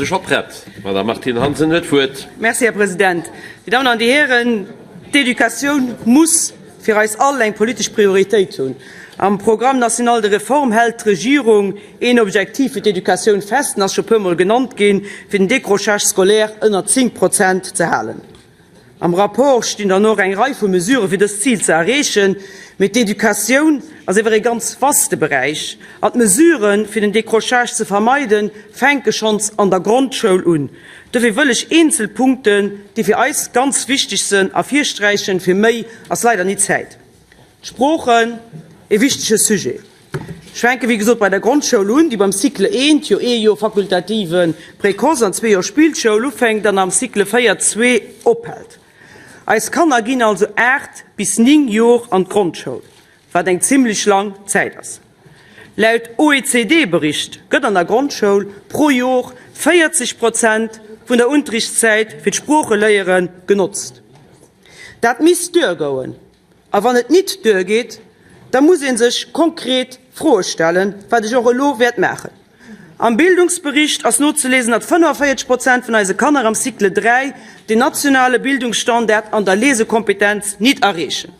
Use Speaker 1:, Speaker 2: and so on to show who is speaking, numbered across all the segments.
Speaker 1: Scho prett. D'Madame Martine Hansen huet d'Wuert.
Speaker 2: Merci, Här President. Dir Dammen an Dir Hären, d'Educatioun muss fir eis all eng politesch Prioritéit hunn. Am Programme national de réformes hält d'Regierung een Objektiv fir d'Educatioun fest, en ass scho puermol genannt ginn, fir den Décrochage scolaire ënner 10 Prozent ze halen. Am Rapport stinn dann och eng Rei vu Mesurë fir dëst Zil ze erreechen. Mee d'Educatioun ass ewer ee ganz vaste Beräich an d'Mesuren, fir den Décrochage ze vermeiden, fänke schonns an der Grondschoul un. Dofir wëll ech eenzel Punkten, déi fir eis ganz wichteg sënn, ervirsträichen. Fir méi ass leider nit Zäit. D'Sproochen, e wichtege Sujet. Ech fänke wéi gesot bei der Grondschoul un, déi beim Cycle eent, jo ee Joer fakultative Précoce an zwee Joer Spillschoul ufänkt an am Cycle 4 zwee ophält. Eis Kanner ginn also 8 bis 9 Jor an d'Grondschoul, wat eng zimlech lang Zäit ass. Laut OECD-Bericht gëtt an der Grondschoul pro Jor 40 Prozent vun der Unterrichtszäit fir d'Sproocheléiere genotzt. Dat misst duergoen. A wann et nit duergeet, da muss ee sech konkret Froe stellen, wat ech och elo wäert maachen. Am Bildungsbericht ass nozelesen, datt 45 Prozent vun eise Kanner am Cycle 3 den nationale Bildungsstandard an der Lesekompetenz nit erreechen.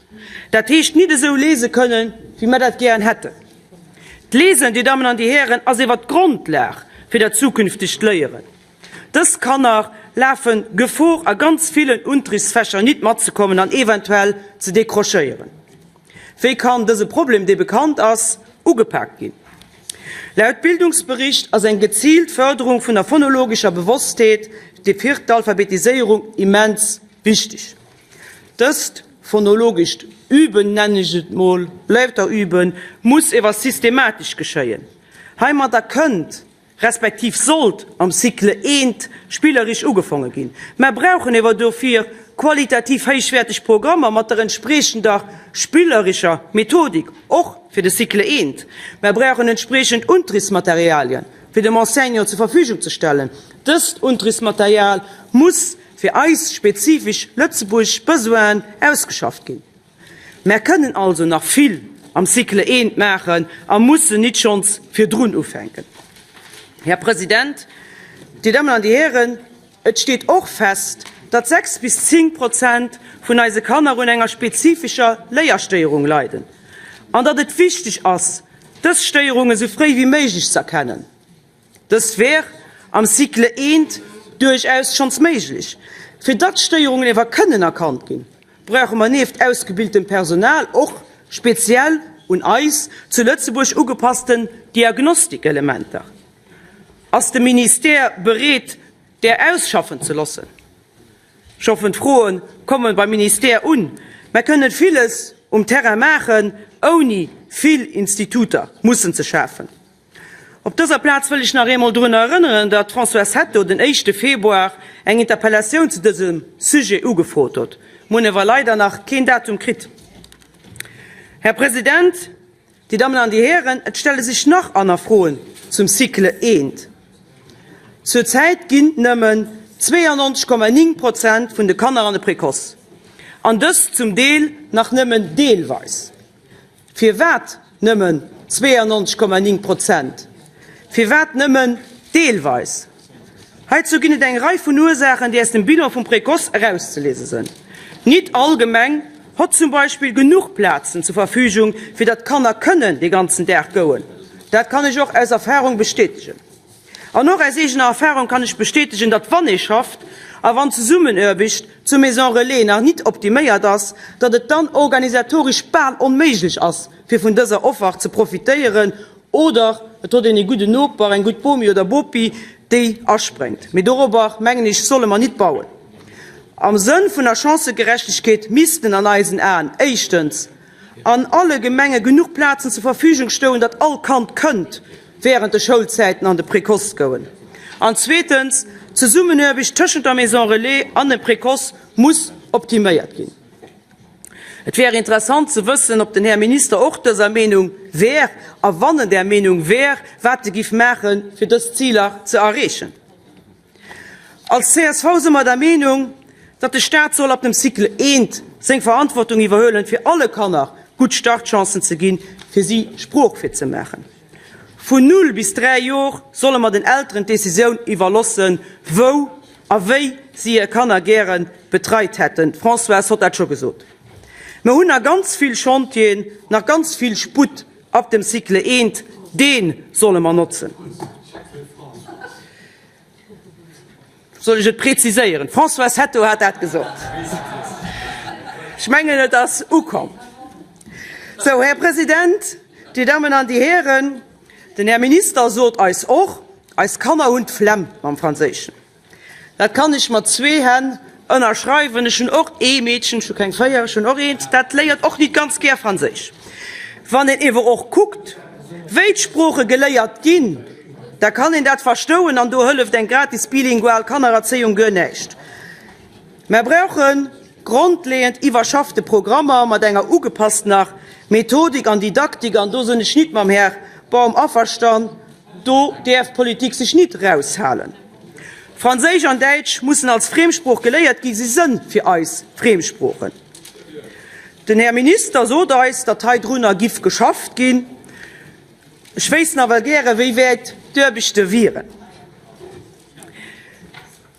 Speaker 2: Dat heescht nit esou lese kënnen, wéi mer dat gären hätten. D'Lesen, Dir Dammen an Dir Hären, ass ewer d'Grondlag fir dat zukünftegt Léieren. Dës Kanner lafe Gefor a ganz villen Unterrichtsfächer nit matzekommen an eventuell ze décrochéieren. Wéi kann dëse Problem, dee bekannt ass, ugepaakt ginn? Laut Bildungsbericht ass eng geziilt Förderung vun der phonologescher Bewosstheet fir d'Alphabetiséierung immens wichteg. Dëst phonologescht Üben, nennen ech et mol, lauter üben, muss ewer systematesch geschéien. Heimadder kënnt respektiv sollt am Cycle I spillerich ugefonge ginn. Mer brauchen ewer dofir qualitativ héichwäerteg Programmer mat der entspriechender spillerischer Methodik, och fir de Cycle I. Mer brauchen entspriechend Unterrichtsmaterialien, fir dem Enseignant zur Verfügung ze stellen. Dëst Unterrichtsmaterial muss fir eis spezifesch lëtzebuergesch Besoinen ausgeschafft ginn. Mär kënnen also nach vill am Cycle I maachen a mussen nit schonns virdrun ufänken. Här President, Dir Dammen an Dir Hären, et steet och fest, datt 6 bis 10 Prozent vun eise Kanner un enger spezifescher Léierstéierung leiden an datt et wichteg ass, dës Stéierung esou fréi wéi méiglech ze erkennen. Dëst wär am Cycle I duerchaus schonns méiglech. Fir datt Stéierungen ewer kënnen erkannt ginn, brauche mer nieft ausgebiltem Personal och speziell un eis zu Lëtzebuerg ugepassten Diagnostikelementer. Ass de Ministère bereet, där ausschaffen ze loossen? Ech hoffen, d'Froe komme beim Ministère un. Mer kënnen villes um Terrain maachen, ouni vill Instituter mussen ze schafen. Op dëser Plaz wëll ech nach eemol drun erënneren, datt d'Françoise Hetto den éischte Februar eng Interpellatioun zu dësem Sujet ugefrot huet. Mer hunn ewer leider nach keen Datum kritt. Här President, Dir Dammen an Dir Hären, et stelle sech nach aner Froen zum Cycle I. Zur Zäit ginn nëmmen 92,9 Prozent vun de Kanner an de Précoce, an dëst zum Deel nach nëmmen deelweis. Firwat nëmmen 92,9 Prozent? Firwat nëmmen deelweis? Heizou ginn et eng Rei vun Ursaachen, déi aus dem Bilan vum Précoce erauszeliese sënn. Nit all Gemeng hott zum Beispill genuch Plazen zur Verfügung, fir datt d'Kanner kënnen dee ganzen Dag gouen. Dat kann ech och aus Erfahrung bestätegen. An och aus eegener Erfahrung kann ech bestätegen, datt wann ee schafft a wann d'Zesummenaarbecht zur Maison Relais nach nit optiméiert ass, datt et dann organisatorisch bal onméiglech ass, fir vun dëser Offert ze profitéieren, oder et huet een ee gudden Noper, eng gutt Bomi oder Bopi, déi aspréngt. Mee dorobber, mengen ech, solle mer nit bauen. Am Sënn vun der Chancëgerechtegkeet missten an eisen Aen éischtens an alle Gemenge genuch Plazen zur Verfügung stouen, datt all Kand kënnt während de Schoulzäiten an de Précoce goen. An zweetens, d'Zesummenaarbecht tëschent der Maison Relais an dem Précoce muss optiméiert ginn. Et wär interessant ze wëssen, ob den Här Minister och dëser Meenung wär, a wann en där Meenung wär, wat e giff maachen, fir dës Ziler ze erreechen. Als csv si mer der Meenung, datt de Staat soll ab dem Cycle I seng Verantwortung iwwerhuelen, fir alle Kanner gutt Startchancen ze ginn, fir si sproochfit ze maachen. Vun 0 bis 3 Jor solle mer den Elteren d'Decisioun iwwerlossen, wou a wéi si hir Kanner gäre betreit hätten. D'Françoise hott dat scho gesot. Mer hunn a ganz vill Chantieren nach ganz vill Sputt ab dem Cycle eent, dee solle mer notzen. Soll ech et präziséieren? D'Françoise Hetto hat dat gesot. Ech mengen, et ass ukomm. Sou, Här President, Dir Dammen an Dir Hären, den Här Minister sot eis och, eis Kanner hunn d'Flemm mam Franséischen. Dat kann ech mat zwee Hänn ënnerschreiwen. Ech hunn och ee Meedchen, ech hu keng 4, ech hunn och eent, dat léiert och nit ganz gär Franséisch. Wann een ewer och kuckt, wéi d'Sprooche geléiert ginn, da kann een dat verstouen an do hëlleft eng gratis bilingual Kannererzéiung guer näischt. Mer brauche grondleeënd iwwerschaffte Programmer mat enger ugepasstener Methodik an Didaktik an do sinn ech nit mam Här Baum averstan, do däerf d'Politik sech nit eraushalen. Franséisch an Däitsch mussen als Friemsprooch geléiert ginn, si sënn fir eis Friemsproochen. Den Här Minister sot eis, datt hei drunner giff geschafft ginn. Ech wéisst nawell gäre wéi wäit d'Aarbechte wieren.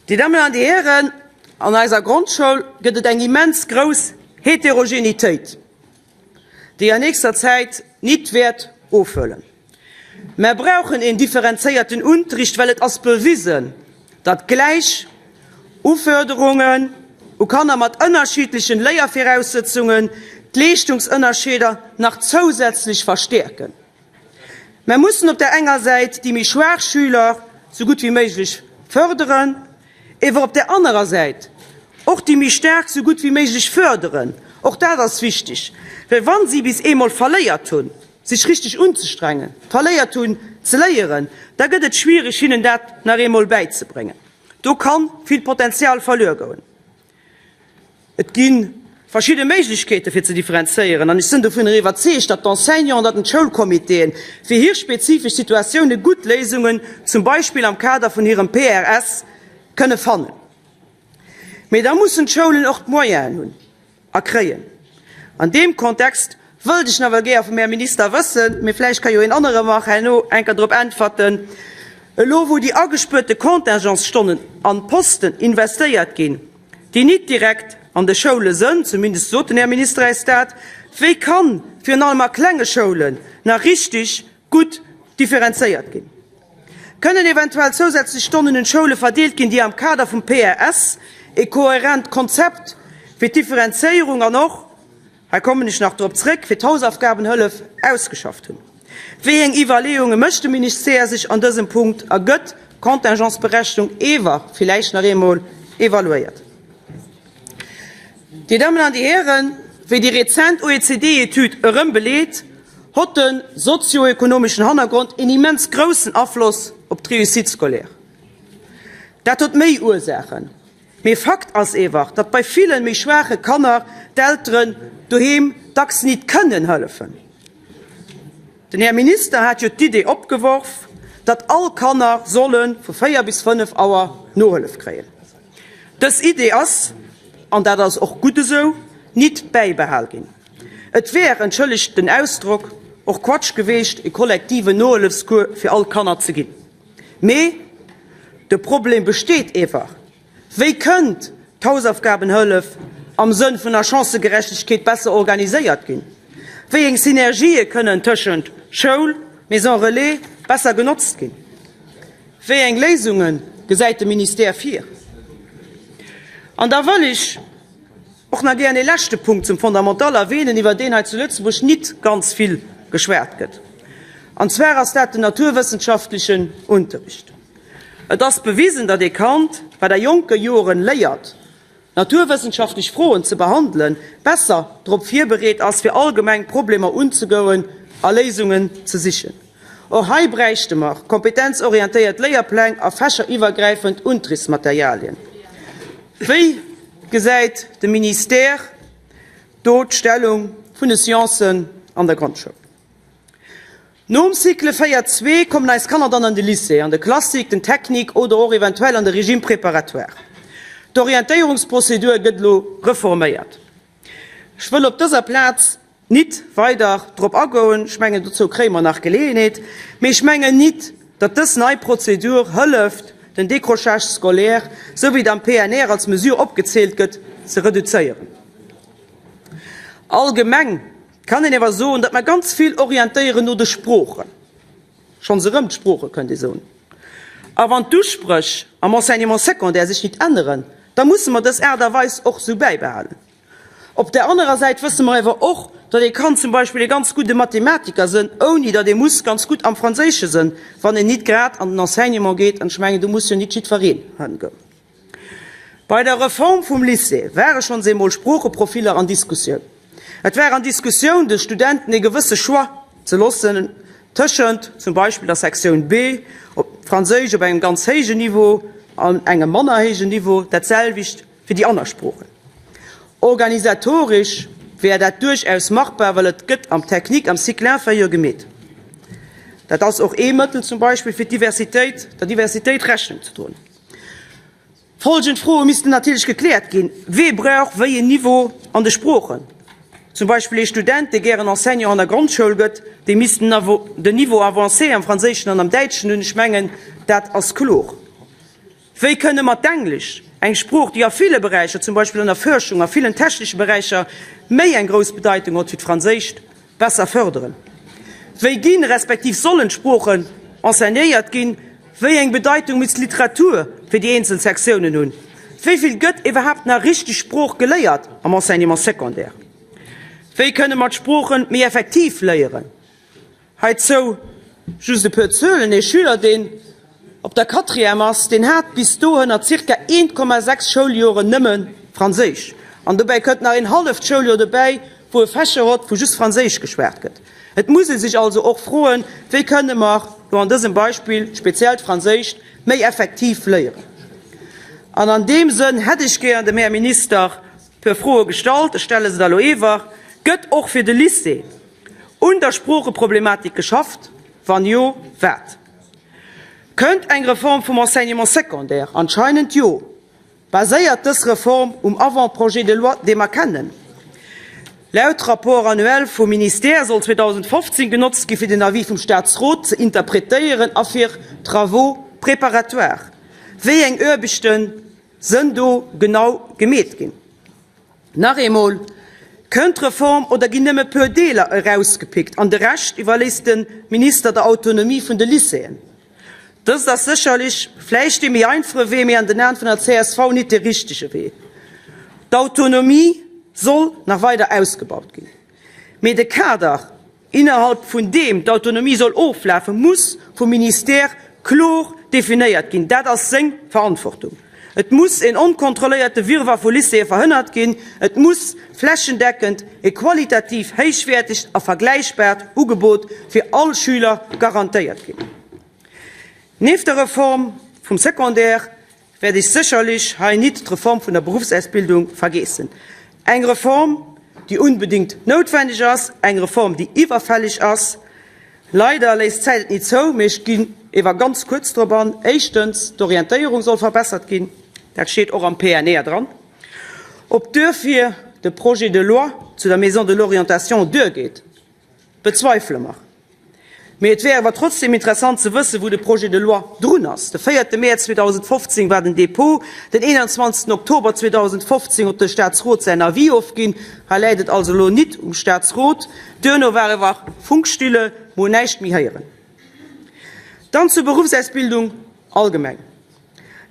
Speaker 2: Dir Dammen an Dir Hären, an eiser Grondschoul gëtt et eng immens grouss Heterogenitéit, déi an nächster Zäit nit wäert ofhuelen. Mer brauchen een differenzéierten Unterricht, well et ass bewisen, datt gläich Uförderungen u Kanner mat ënnerschiddlechen Léierviraussëtzungen d'Leeschtungsënnerscheeder nach zousätzlech verstäerken. Mer mussen op der enger Säit déi méi schwaach Schüler sou gutt wéi méiglech fërderen, ewer op der anerer Säit och déi méi staark sou gutt wéi méiglech fërderen. Och dat ass wichteg, well wann si bis eemol verléiert hunn, sech richteg unzestrengen, verléiert hunn ze léieren, da gëtt et schwiereg hinnen dat nach eemol bäizebréngen. Do ka vill Potenzial verluer goen. Et gi verschidde Méiglechkeete fir ze differenzéieren an ech sinn dovunner iwwerzeegt, datt d'Enseignanten, datt d'Schoulcomitéen fir hir spezifesch Situatioune gutt Léisungen, zum Beispill am Kader vun hirem PRS, kënne fannen. Mee da mussen d'Schoulen och d'Moyenen hunn. A kréien. An deem Kontext wëllt ech nawell gäer vum Här Minister wëssen, mee vläicht ka jo een anere mer herno enker drop äntwerten, elo wou déi agespuerte Contingentsstonnen an Posten investéiert ginn, déi nit direkt an de Schoule sënn, zumindest sot den Här Minister äis dat, wéi kann virun allem a klenge Schoulen nach richtig gutt differenzéiert ginn? Kënnen eventuell zousätzlech Stonnen un d'Schoule verdeelt ginn, déi am Kader vum PRS e kohärent Konzept fir d'Differenzéierung an och, hei kommen ech nach drop zréck, fir d'Hausaufgabenhëllef ausgeschafft hunn? Wéi eng Iwwerleeunge mécht de Ministère sech an dësem Punkt a gëtt d'Contingentsberechnung ewer villäicht nach eemol evaluéiert? Dir Dammen an Dir Hären, wéi déi rezent OECD-Etüd erëm beleet, hott de sozioekonomeschen Hannergrond een immens groussen Afloss op d'Réussite scolaire. Dat hott méi Ursaachen, mee Fakt ass eewach, datt bei ville méi schwaache Kanner d'Elteren doheem dacks nit kënnen hëllefen. Den Här Minister hat jo d'Idee opgeworf, datt all Kanner solle vu 4 bis 5 Auer Nohëllef kréien. Dës Idee ass, an dat ass och gutt esou, nit bäibehal ginn. Et wär, entschëllegt den Ausdrock, och Quatsch geweecht, e kollektiven Nohëllefscours fir all d'Kanner ze ginn. Mee de Problem besteet ewer, Wéi kënnt d'Hausaufgabenhëllef am Sënn vun der Chancëgerechtegkeet besser organiséiert ginn? Wéi eng Synergië kënnen tëschent Schoul, Maison relais besser genotzt ginn? Wéi eng Léisunge gesäit de Ministère vir? An da wëll ech och nach gären ee leschte Punkt zum Fondamental erwähnen, iwwer deen hei zu Lëtzebuerg nit ganz vill geschwat gëtt, an zwar ass dat den naturwëssenschaftlechen Unterricht. Et ass bewisen, datt ee Kand, wat a jonke Joren léiert, naturwëssenschaftlech Froen ze behandelen, besser drop virbereet ass, fir allgemeng Problemer unzegoen a Léisungen ze sichen. Och hei bräichte mer kompetenzorientéiert Léierpläng a fächeriwwergräifend Unterrichtsmaterialien. Wéi gesäit de Ministère do d'Stellung vun de Sciencen an der Grondschoul? Nom Cycle 4, 2 kommen eis Kanner dann an de Lycée, an de Classique, den Technique oder och eventuell an de Régime préparatoire. D'Orientéierungsprozedur gëtt elo reforméiert. Ech wëll op dëser Plaz. Nit weider drop agoen, ech mengen, dozou kréie mer nach Geleeënheet, mee ech mengen nit, datt dës nei Prozedur hëlleft, den Décrochage scolaire, sou wéi et am PNR als Mesure opgezielt gëtt, ze reduzéieren. Allgemeng kann een ewer soen, datt mer ganz vill orientéieren no de Sproochen, schonns erëm d'Sprooche kënnt ee soen, a wann d'Uspréch am Enseignement secondaire sech nit änneren, da musse mer dës Aart a Weis och sou bäibehalen. Op där anerer Säit wësse mer ewer och, datt ee kann zum Beispill ee ganz gudde Mathematiker sënn, ouni datt ee muss ganz gutt am Franséische sënn, wann een nit grad an den Enseignement geet, an ech mengen, do muss jo nit jiddwereen hëngoen. Bei der Reform vum Lycée ware schonns eemol Sproocheprofiller an Diskussioun. Et war an Diskussioun, de Studenten ee gewësse Choix ze loossen tëschent zum Beispill der Sektioun B, op Franséisch op engem ganz héijen Niveau an engem manner héijen Niveau, dat selwecht Fir déi aner Sproochen. Organisatoresch wär dat duerchaus machbar, well et gëtt am Technique, am Cycle inférieur gemeet. Dat ass och ee Mëttel zum Beispill fir d'Diversitéit, der Diversitéit Rechnung ze droen. Folgend Froe missten natierlech gekläert ginn, Wee brauch wéi een Niveau an de Sproochen? Zum Beispill ee Student, dee gären Enseignant an der Grondschoul gëtt, dee misst den Niveau avancé am Franséischen an am Däitschen hunn. Ech mengen, dat ass kloer. Wéi kënne mer d'Englesch, eng Sprooch, déi a ville Beräicher, zum Beispill an der Fuerschung, a villen technesche Beräicher, méi eng grouss Bedeitung hott wéi d'Franséischt, besser fërderen? Wéi ginn, respektiv sollen d'Sproochen enseignéiert ginn? Wéi eng Bedeitung misst d'Literatur fir déi eenzel Sektiounen hunn? Wéi vill gëtt iwwerhaapt nach richteg Sprooch geléiert am Enseignement secondaire? Wéi kënne mer d'Sproochen méi effektiv léieren? Heizou just e puer Zuelen, Ee Schüler, deen op der Quatrième ass, deen hat bis dohënner zirka 1,6 Schouljoren nëmme Franséisch. An dobäi kënnt nach een halleft Schouljoer dobäi, wou e Fächer hott, wou just Franséisch geschwat gëtt. Et muss ee sech also och froen, Wéi kënne mer lo an dësem Beispill speziell d'Franséischt méi effektiv léieren? An an deem Sënn hätt ech gär dem Här Minister e puer Froe gestallt. Ech stelle se da lo ewer, Gëtt och fir de Lycée Un der Sproocheproblematik geschafft? Wann jo, wat? Kënnt eng Reform vum Enseignement secondaire? Anscheinend jo. Baséiert dës Reform um Avant-projet de loi, dee mer kennen? Laut Rapport annuel vum Ministère soll 2015 genotzt gi fir den Avis vum Staatsrot ze interpretéieren a fir Travaux préparatoires. Wéi eng Aarbechte sënn do genau gemeet ginn? Nach eemol, Kënnt d'Reform oder ginn nëmme puer Deeler erausgepickt an de Rescht iwwerléisst de Minister der Autonomie vun de Lycéeën? Dëst ass sécherlech vläicht dee méi einfache Wee, mee an den Aen vun der csv nit de richtege Wee. D'Autonomie soll nach weider ausgebaut ginn, mee de Kader, innerhalb vun deem d'Autonomie soll oflafen, muss vum Ministère kloer definéiert ginn. Dat ass seng Verantwortung. Et muss een onkontrolléierte Wirrwarr vu Lycéeë verhënnert ginn. Et muss flächendeckend e qualitativ héichwäertegt a vergläichbaart Ugebot fir all Schüler garantéiert ginn. Nieft der Reform vum Secondaire wäert ech sécherlech hei nit d'Reform vun der Beruffsausbildung vergeessen. Eng Reform, déi unbedingt noutwendeg ass, eng Reform, déi iwwerfällig ass. Leider léisst d'Zäit et nit zou, mee ech ginn ewer ganz kuerz drop an. Éischtens, d'Orientéierung soll verbessert ginn. Dat steet och am PNR dran. Ob duerfir de Projet de loi zu der Maison de l'orientation duergeet, bezweifele mer. Mee et wär awer trotzdem interessant ze wëssen, wou de Projet de loi drun ass. De véierte Mäerz 2015 war den Dépôt, den 21. Oktober 2015 huet de Statsrot säin Avis ofginn. Hei läit et also elo nit um Statsrot. Duerno war ewer Funkstille, mer hunn näischt méi héieren. Dann zur Berufsausbildung allgemeng.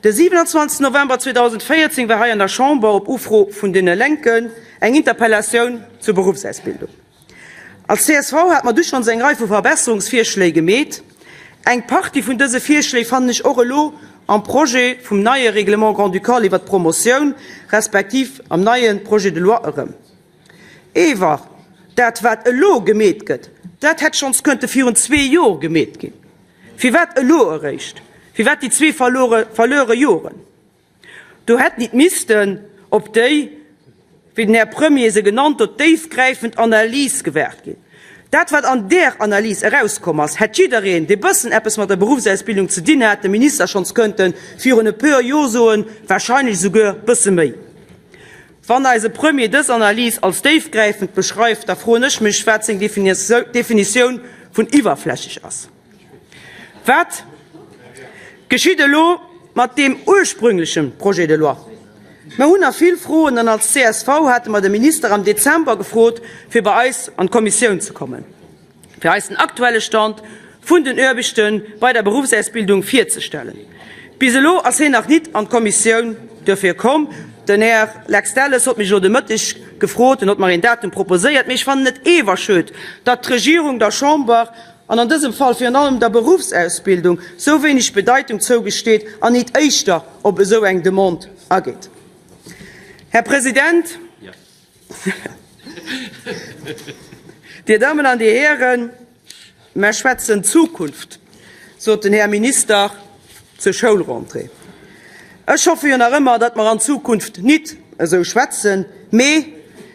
Speaker 2: De 27 November 2014 war hei an der Chamber op Ufro vun deene Lénken eng Interpellatioun zur Berufsausbildung. Als csv hate mer du schonns eng Rei vu Verbesserungsvirschléi gemeet. Eng Partie vun dëse Virschléi fannen ech och elo am Projet vum neie Règlement grand-ducal iwwert d'Promotioun respektiv am neie Projet de loi erëm. Ewer dat, wat elo gemeet gëtt, dat hätt schonns kënnte virun zwee Jor gemeet ginn. Firwat elo eréischt? Firwat déi zwee verluere Joren? Do hätt nit missten op déi, wéi den Här Premier se genannt huet, déifgräifend Analys gewaart ginn. Dat, wat an där Analys erauskomm ass, hätt jiddereen, dee bëssen eppes mat der Beruffsausbildung ze dinn hat, dem Minister schonns kënnte virun e puer Jor soen, wahrscheinlech esouguer bësse méi. Wann eise Premier dës Analys als déifgräifend beschreift, da froen ech mech, wat seng Definitioun vun iwwerflächeg ass. Wat geschitt elo mat deem ursprüngleche Projet de loi? Mer hunn nach vill Froen an als csv hate mer de Minister am Dezember gefrot, fir bei eis an d'Kommissioun ze kommen, fir eis den aktuelle Stand vun den Aarbechte bei der Beruffsausbildung virzestellen. Bis elo ass hien nach nit an d'Kommissioun duerfir komm. Den Här Lex Delles hott mech elo de Mëtteg gefrot, en hott mer een Datum proposéiert, mee ech fannen et ewer schued, datt d'Regierung der Chamber, an an dësem Fall virun allem der Beruffsausbildung, sou wéineg Bedeitung zougesteet an nit éischter op esou eng Demande ageet. Här President, Dir Dammen an Dir Hären, Mer schwätzen Zukunft, sot den Här Minister zur Schoulrentrée. Ech hoffe jo nach ëmmer, datt mer an Zukunft nit esou schwätzen, mee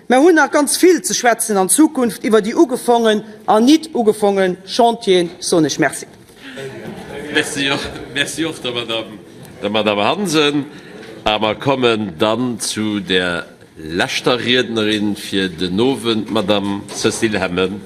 Speaker 2: mer hunn nach ganz vill ze schwätzen an Zukunft iwwer déi ugefongen an nit ugefonge Chantieren, soen ech Merci.
Speaker 1: Merci och der Madame Hansen. A mer kommen dann zu der leschter Riednerin fir den Owend, d'Madame Cécile Hemmen.